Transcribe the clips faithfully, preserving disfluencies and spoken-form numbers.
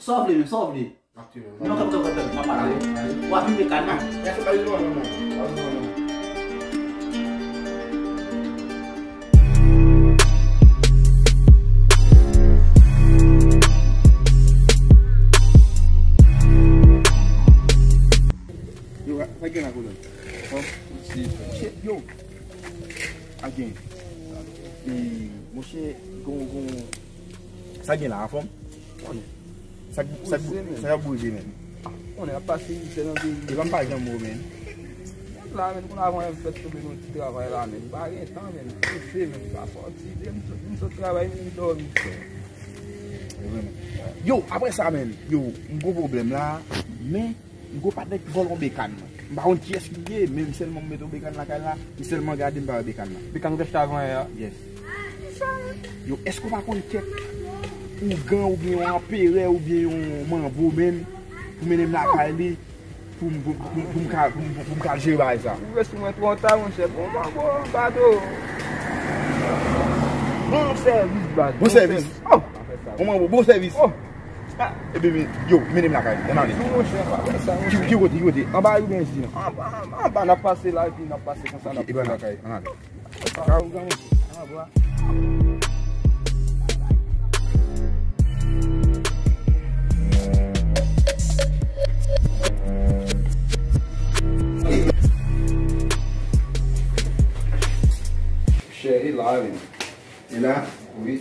Sa w vle menm, sa w vle? Non, tanpri, tanpri, tanpri, m ap pale avè w. W ap vin Bekan nan. Yo, sa gen la, kolonn? Yo, a gen. E, monchè, gon, gon, sa gen la, anfòm? Sa, sa, sa k ap bouje, menn? Konnen ap pase mizè nan peyi. E pa m pa janm wè w, menn. Menm la, menn, konn avan yon fèt tonbe nan ti travay la, menn. Pa gen tan, menn. Pouse, menn. Pa sòti. M sot, m sot travay, m vin dòmi. Yo, apre sa, menn. Yo, m gon pwoblèm la, men m gon patnè ki vòlè yon Bekan, mwen. M pa konn kiyès li ye, men m sèlman m mete yon Bekan lakay la, m sèlman gade, m pa wè Bekan nan. Bekan ou te achte avan yè a? Yes. Yo, èske w pa konn kèk ougan oubyen yon anperè oubyen yon manbo, menn, pou mennen m lakay li, pou m, pou, pou, pou, pou m ka, pou m, pou m ka jere bagay sa? Ou vle sou mwen twò ta, monchè. Bon, manbo, bado. Bon sèvis, baz. Bon sèvis. Oh! Bon manbo, bon sèvis. Oh! Ah, ebyen, yo, mennen m lakay li. Ann ale. Non, monchè, pa fè sa, monchè. Ki, ki kote, ki kote? Anba ri oubyen isi? Anba, anba, anba, n ap pase la, epi n ap pase konsa, n ap lakay. Ann ale. Sa ougan, monchè. Anba. Chè, e la, wi. E la? Wi.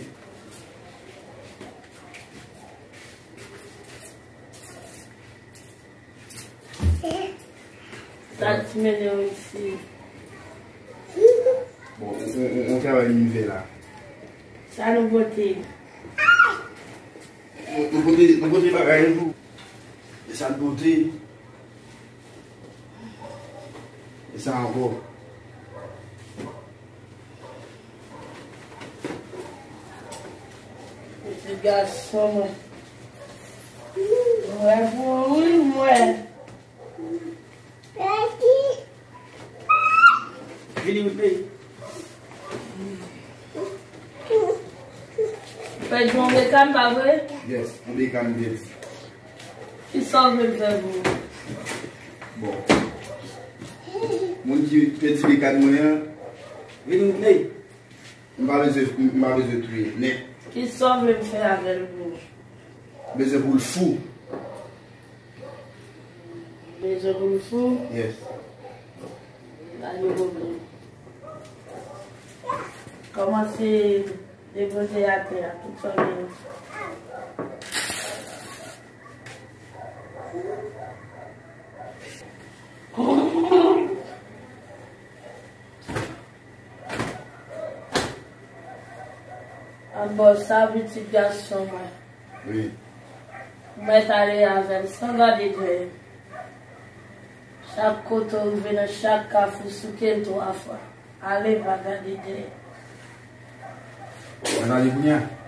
Sa ti mennen w isi? Bon, on, on, on travay nou fè la. Sa nou pote? Nou, nou pote, nou pote bagay pou. E sa nou pote. E sa ankò. Pitit gason mwen. Mwen pou ou, wi, mwen. Vini, Whitney. Pèdi yon Bekan, pa vre? Yes, yon Bekan m pèdi. Kisa w vle m fè pou ou? Bon. Moun ki pèdi Bekan mwen an. Vini, Whitney. M pa bezwen, m pa bezwen touye nèt. Kisa w vle m fè avè l pou ou? Bezwen pou l fou. Bezwen pou l fou? Yes. Pa gen pwoblèm. Kòmanse depoze atè a, tout sa w gen. Abò sa pitit gason mwen. Wi. Mwen t ale avè l san gade dèyè. Chak kote w rive nan chak kafou souke l twa fwa. Ale pa gade dèyè. Ann ale kounye a.